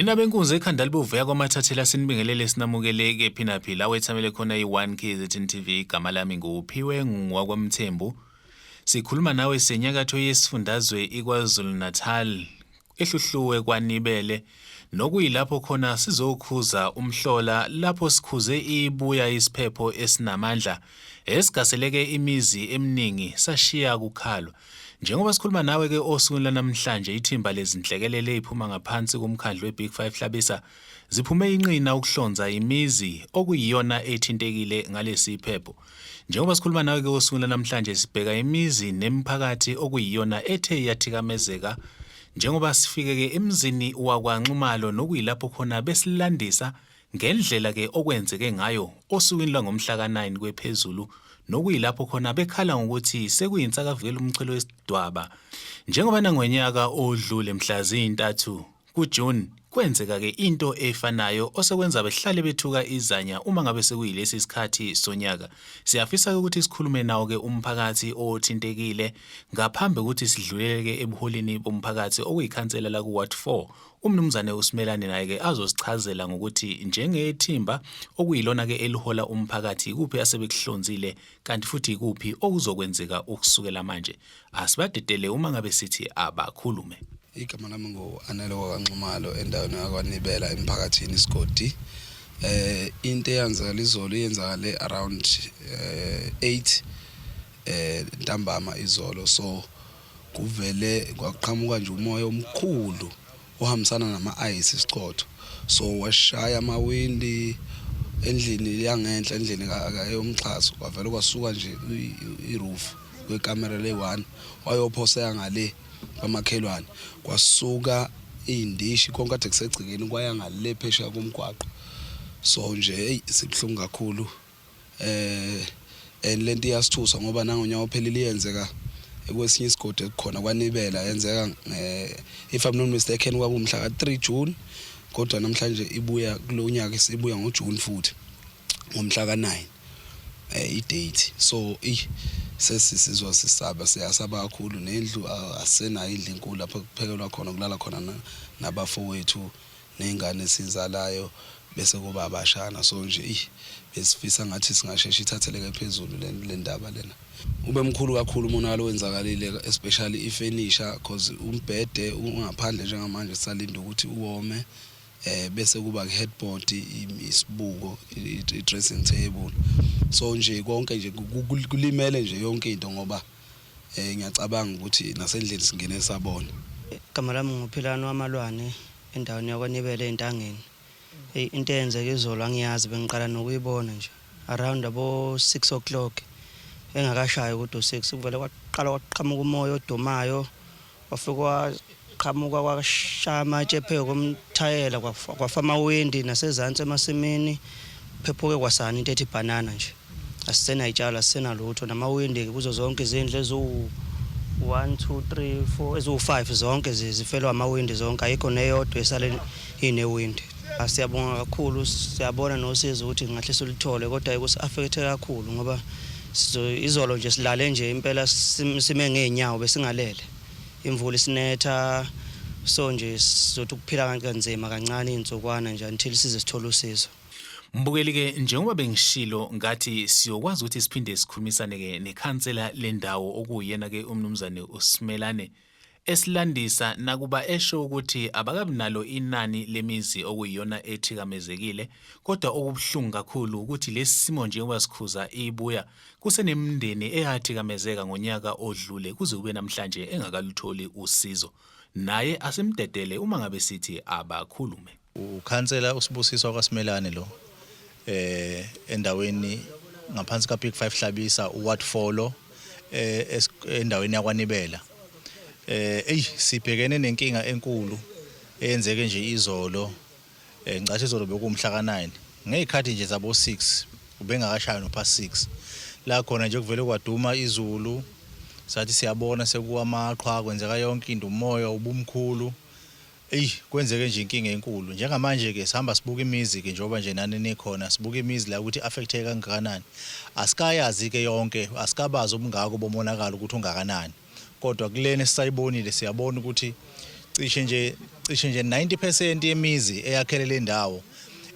Nina benkunzi ekhanda libovu yakwaMathathela, sinibingelele, sinamukele kephi naphi la wethamele khona i-1 KZN TV. Igama lami nguPhiwe ngwakwaMthembu. Sikhuluma nawe senyakatho yesifundazwe iKwaZulu Natal, eHluhluwe kwaNibele, nokuyilapho khona sizokhuza umhlola lapho sikhuze ibuya isiphepho esinamandla esigaseleke imizi eminingi sashiya kukhalwa. Njengoba sikhuluma nawe ke osukwini lwanamhlanje, ithimba lezinhlekelele eziphuma ngaphansi komkhandlu weBig Five Hlabisa ziphume inqina ukuhlonza imizi okuyiyona ethintekile ngalesi phepho. Njengoba sikhuluma nawe ke osukwini lwanamhlanje, sibheka imizi nemiphakathi okuyiyona ethe yathikamezeka, njengoba sifike ke emzini wakwaNxumalo, nokuyilapho khona besilandisa ngendlela ke okwenzeke ngayo osukwini lwangomhla ka-9 kwephezulu, nokuyilapho khona bekhala ngokuthi sekuyinsakavikela umchelo wesidwaba, njengoba nangonyaka odlule mhla zintathu kuJune kwenzeka ke into efanayo, osekwenza behlale bethuka izanya uma ngabe sekuyilesi sikhathi sonyaka. Siyafisa ukuthi sikhulume nawo ke umphakathi othintekile ngaphambi kokuthi sidlulele ke ebuholini bomphakathi, okuyikhansela la ku-Ward 4, uMnumzane uSimelane, naye-ke azosichazela ngokuthi njengethimba okuyilona-ke elihola umphakathi ikuphi asebekuhlonzile, kanti futhi ikuphi okuzokwenzeka ukusukela manje. Asibadedele uma ngabe sithi abakhulume. Igama lami ngu-Anele wakaNxumalo, endaweni yakwaNibela, emphakathini isigodi. Into eyenzakala izolo iyenzakale around 8 ntambama izolo. So kuvele kwaqhamuka nje umoya omkhulu ohambisana nama-ice, isichotho, so washaya amawindi endlini yangenhla, endlini yomxhaso. Kwavele kwasuka nje i-roof kwekamera le-one, wayophoseka ngale kwamakhelwane. Kwasuka iy'ndishi, konke kade kusegcekeni kwaya ngale phesheya komgwaqo. So nje eyi, sibuhlungu kakhulu, and lento iyasithusa ngoba nangonyaka ophelile iyenzeka kwesinye isigodi ekukhona kwaNibela. Yenzeka, if I'm not mistaken, kwakumhla ka-3 June, kodwa namhlanje ibuya kulo nyaka, isibuya ngoJune futhi ngomhla ka-9 i-date. So i sesisizwa sisaba, siyasaba kakhulu. Nendlu asenayo, indlu enkulu lapho kuphekelwa khona, kulala khona nabafowethu ney'ngane esizalayo, bese kuba abashana. So nje eyi, besifisa ngathi singasheshe ithatheleke phezulu le ndaba lena. Ube mkhulu kakhulu umonakalo owenzakalile, especially ifenisha, cause umbhede ungaphandle njengamanje, sisalinde ukuthi uwome, bese kuba headboard, isibuko, i-dressing table. So nje konke nje kulimele nje yonke into, ngoba ngiyacabanga ukuthi nasendlini singene sabona. Igama lami nguPhilani waMalwane, endaweni yakwaNibele, eNtangeni. Eyi, into eyenzeka izolo angiyazi, bengiqala nokuyibona nje. Around abo 6 o'clock, engakashayi ukuthi u6, kuvele kwaqala kwaqhamuka umoya odumayo, wafika waqhamuka kwashaya amatshe phezu komthayela, kwafa amawindi nasezansi emasimini, phephuke kwasana into ethi ibhanana nje. Asisenayitshalo, asisenalutho, namawindi kuzo zonke izindlu eziwu 1 2 3 4, eziwu-5 zonke zifelwa amawindi zonke, ayikho neyodwa esale inewindi. Siyabonga kakhulu, siyabona nosizo ukuthi ngahle silithole, kodwa kusi-affect kakhulu ngoba izolo nje silale nje impela sime ngey'nyawo, besingalele, imvula isinetha. So nje sizothi ukuphila kanzima kancane iy'nsukwana nje until size sithole usizo. Mbukeli ke, njengoba bengishilo ngathi siyokwazi ukuthi siphinde sikhulumisane ke nekhansela lendawo, okuyena ke umnumzane uSimelane, esilandisa nakuba esho ukuthi abakabi nalo inani lemizi okuyiyona ethikamezekile, kodwa okubuhlungu kakhulu ukuthi lesi simo, njengoba sikhuza ibuya, kusenemindeni eyathikamezeka ngonyaka odlule kuze kube namhlanje engakalutholi usizo. Naye asimdedele uma ngabe sithi abakhulume. Ukhansela uSibusiso kwaSimelane lo, endaweni ngaphansi ka Big 5 Hlabisa, uWard 4, endaweni yakwaNibela. Ey, sibhekene nenkinga enkulu eyenzeke nje izolo. Ngicathi izolo bekumhla ka9 ngezikhathi nje zabo 6, ubengakashaya no past 6, la khona nje kuvele kwaduma izulu, sathi siyabona sekuwa amaqhwa, kwenzeka yonke into, umoya ubumkhulu. Eyi, kwenzeke nje inkinga enkulu. Njengamanje ke sihamba sibuka imizi ke, njengoba nje nani nikhona, sibuka imizi la ukuthi affecteke kangakanani. Asikayazi ke yonke, asikabazi ubungako bomonakalo ukuthi ungakanani. Kodwa kulena esisayibonile siyabona ukuthi Cishe nje 90% yemizi eyakhele le ndawo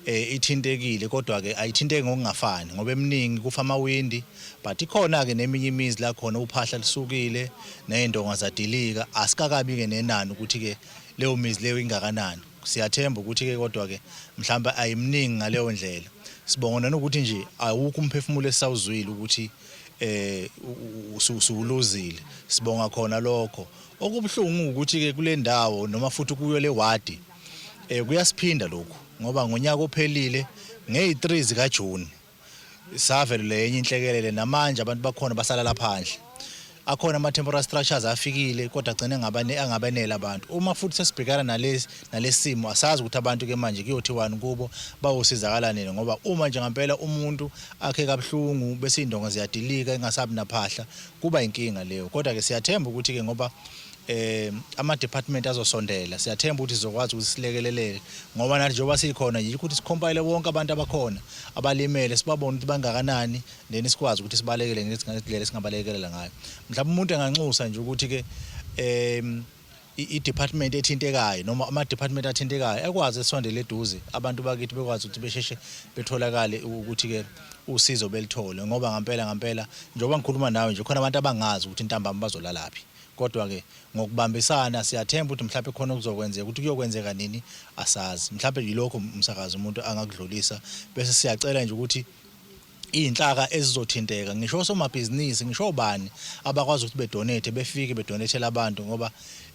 ithintekile, kodwa ke ayithinteki ngokungafani ngoba eminingi kufa amawindi, but ikhona ke neminye imizi la khona uphahla lisukile nezindonga zadilika. Asikakabi ke nenani ukuthi ke leyo mizi leyo ingakanani. Siyathemba ukuthi ke kodwa ke mhlawumbe ayiminingi ngaleyo ndlela. Sibonga nanokuthi nje awukho umphefumulo esawuzwile ukuthi usuwuluzile. Sibonga khona lokho. Okubuhlungu ukuthi ke kule ndawo noma futhi kuyo le wadi kuyasiphinda lokhu, ngoba ngonyaka ophelile ngey3 zika June savele lenye inhlekelele. Namanje abantu bakhona basalala phandle. Akhona ama temporary structures afikile, kodwa agcine ngabane angabenela abantu. Uma futhi sesibhekana nalesi nalesimo, asazi ukuthi abantu ke manje kuyothiwani kubo, bawusizakala nini, ngoba uma nje ngempela umuntu akhe kabuhlungu bese indonga ziyadilika, engasabi naphahla, kuba inkinga leyo. Kodwa ke siyathemba ukuthi ke ngoba ama department azosondela, siyathemba ukuthi sizokwazi ukuthi silekeleleke, ngoba nathi njengoba sikhona yikho ukuthi sicompile wonke abantu abakhona abalimele, sibabone ukuthi bangakanani, then sikwazi ukuthi sibalekele ngendlela esingabalekelela ngayo. Mhlawumbe umuntu enganxusa nje ukuthi ke i-department ethintekayo noma ama-department athintekayo ekwazi esondele eduze, abantu bakithi bekwazi ukuthi besheshe betholakale, ukuthi ke usizo belithole, ngoba ngempela ngempela njengoba ngikhuluma nawe nje khona abantu abangazi ukuthi ntambama bazolalaphi. Kodwa ke ngokubambisana siyathemba ukuthi mhlawumbe khona okuzokwenzeka. Ukuthi kuyokwenzeka nini asazi. Mhlawumbe yilokho umsakazi umuntu angakudlulisa, bese siyacela nje ukuthi iy'nhlaka ezizothinteka, ngisho osomabhizinisi, ngisho obani abakwazi ukuthi bedonate, befike bedonethele abantu, ngoba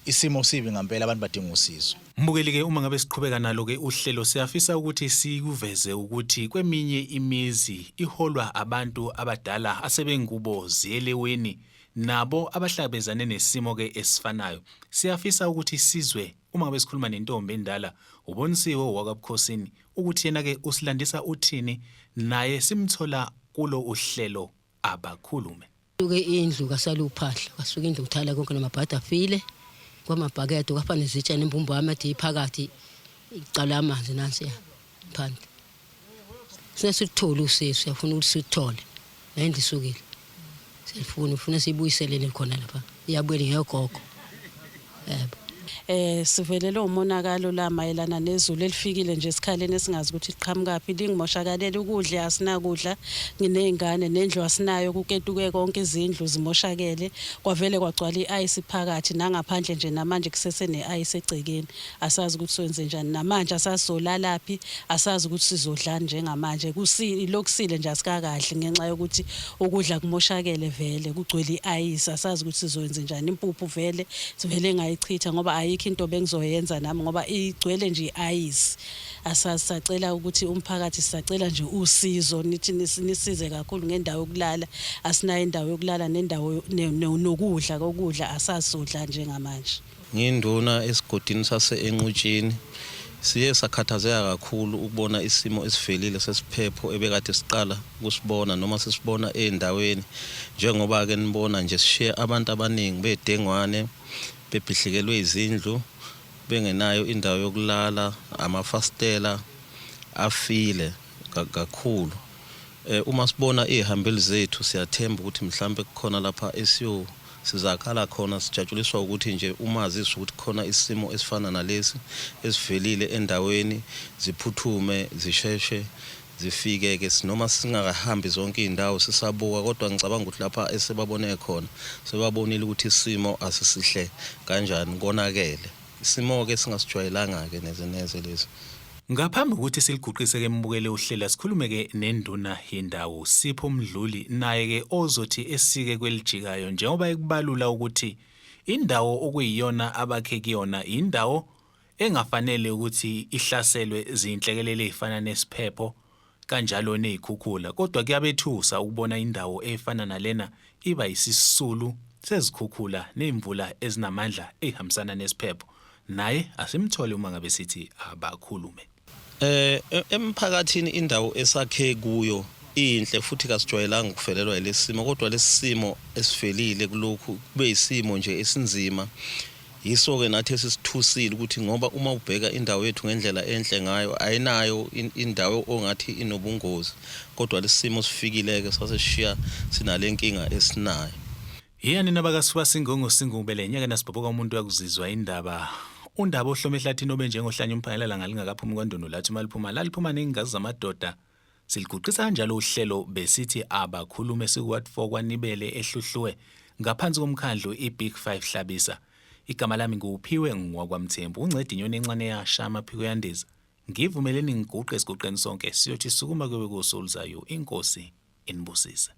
isimo sibi ngempela, abantu badinga usizo. Mbukeli ke, uma ngabe siqhubeka nalo ke uhlelo, siyafisa ukuthi sikuveze ukuthi kweminye imizi iholwa abantu abadala asebengubo ziyeleweni, nabo abahlangabezane nesimo ke esifanayo. Siyafisa ukuthi sizwe uma ngabe sikhuluma nentombi endala uBonisiwe wakwaBukhosini ukuthi yena ke usilandisa uthini, naye simthola kulo uhlelo Abakhulume. Suke indlu kasaluphahla, kwasuka indlu kuthala konke namabhadi afile, kwamabhakede kwafana nezitsha nembumbame ade iphakathi icala amanzi nansi ya phandle. Sine sikuthole usizo, siyafuna ukuthi sikuthole. Nendlu isukile. Siyafuna ufuna siyibuyiselele khona lapha. Iyabuyela ngeyogogo. Yebo. Sivelelwe umonakalo la mayelana nezulu elifikile nje esikhaleni esingazi ukuthi liqhamukaphi, lingimoshakalela ukudla, asinakudla, nginey'ngane, nendlu asinayo, kuketuke konke, izindlu zimoshakele, kwavele kwagcwala i-ice phakathi nangaphandle nje. Namanje kusese ne-ice egcekeni, asazi ukuthi soyenze njani namanje, asazi solalaphi, asazi ukuthi sizodlani njengamanje. Lokusile nje asikakadli ngenxa yokuthi ukudla kumoshakele vele, kugcwele i-ice, asazi ukuthi sizoyenze njani. Impuphu vele sivele ngayichitha ngoba ayikho into bengizoyenza nami ngoba igcwele nje i-ice. Asazi, sacela ukuthi umphakathi, sisacela nje usizo, nithi nisize kakhulu ngendawo yokulala. Asinayo indawo yokulala nendawo nokudla, kokudla asazi sodla njengamanje. Ngiyinduna esigodini sase-Enqutshini. Siye sakhathazeka kakhulu ukubona isimo esivelile sesiphepho ebekade siqala ukusibona noma sisibona ey'ndaweni. Njengoba-ke nibona nje, sishiye abantu abaningi bedengwane, bebhidlikelwe izindlu, bengenayo indawo yokulala, amafasitela afile kakhulu. Uma sibona iy'hambeli zethu, siyathemba ukuthi mhlampe kukhona lapha esiyo sizakhala khona. Sijatshuliswa ukuthi nje umazisa ukuthi khona isimo esifana nalesi esivelile endaweni, ziphuthume zisheshe zifike ke, noma singakahambi zonke iy'ndawo sisabuka, kodwa ngicabanga ukuthi lapha esebabone khona sebabonile ukuthi isimo asisihle kanjani, konakele. Isimo-ke singasijwayelanga-ke neze neze lesi. Ngaphambi kokuthi siliguqise ke mbukele uhlelo, sikhulume ke nenduna yendawo Sipho Mdluli, naye ke ozothi esike kwelijikayo njengoba ekubalula ukuthi indawo okuyiyona abakhe kuyona indawo engafanele ukuthi ihlaselwe zinhlekelele ezifana nesiphepho kanjalo nezikhukhula, kodwa kuyabethusa ukubona indawo efana nalena iba isisulu sezikhukhula nezimvula ezinamandla ezihambisana nesiphepho. Naye asimthole uma ngabe sithi Abakhulume. Emphakathini indawo esakhe kuyo inhle futhi kasijwayelanga ukuvelelwa yilesi simo, kodwa lesi simo esivelile kulokhu kube yisimo nje esinzima. Yiso-ke nathi esisithusile ukuthi ngoba uma ubheka indawo yethu ngendlela enhle ngayo, ayinayo indawo ongathi inobungozi, kodwa lesi simo sifikile-ke sasesishiya sinale nkinga esinayo. Hiya nina bakasuka singongo singubele nyaka nasibhoboka, umuntu uyakuzizwa indaba. Undaba ohloma ehlathini obe njengohlanya umphangela ngalingakaphumi kwandono lathi uma liphuma laliphuma ney'ngazi zamadoda. Siliguqisa kanjalo uhlelo besithi abakhulume siku-Ward 4 kwaNibele eHluhluwe ngaphansi komkhandlu i-Big 5 Hlabisa. Igama lami nguPhiwe ngowakwaMthembu, unceda inyoni encane yasha amaphiko yandiza. Ngivumeleni ngiguqe esiguqeni sonke siyothi sukuma kuyobe kuwusuku oluzayo inkosi inibusise.